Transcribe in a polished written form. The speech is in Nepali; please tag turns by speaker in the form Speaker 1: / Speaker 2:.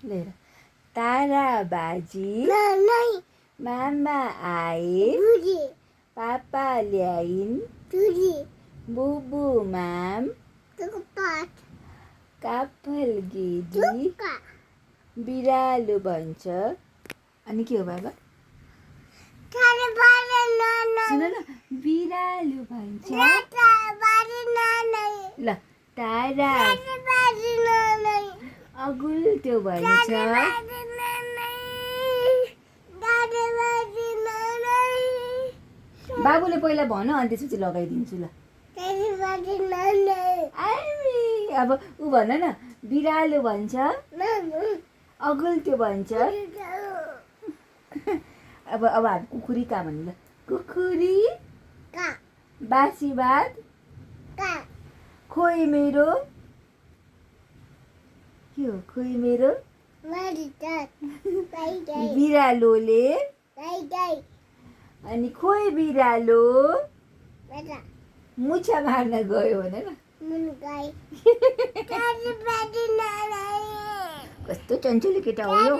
Speaker 1: लिएर ताराबाजी मामा आए पापा ल्याइन् बुबु माम काफल गिदी बिरालो भन्छ। अनि के हो बाबा? सुन न, बिरालो भन्छ। ल तारा अगुल्टो भन्छ। बाबुले पहिला भन अनि त्यसपछि लगाइदिन्छु। ल अब ऊ भन न, बिरालो भन्छ अगुल्टो भन्छ। अब हामी कुखुरी कहाँ भन्नु? ल कुखुरी बासी भात खोइ मेरो। के हो खोइ मेरो? बिरालोले अनि खोइ बिरालो मुछा मार्न गयो भने न। कस्तो चञ्चले केटा हो यो।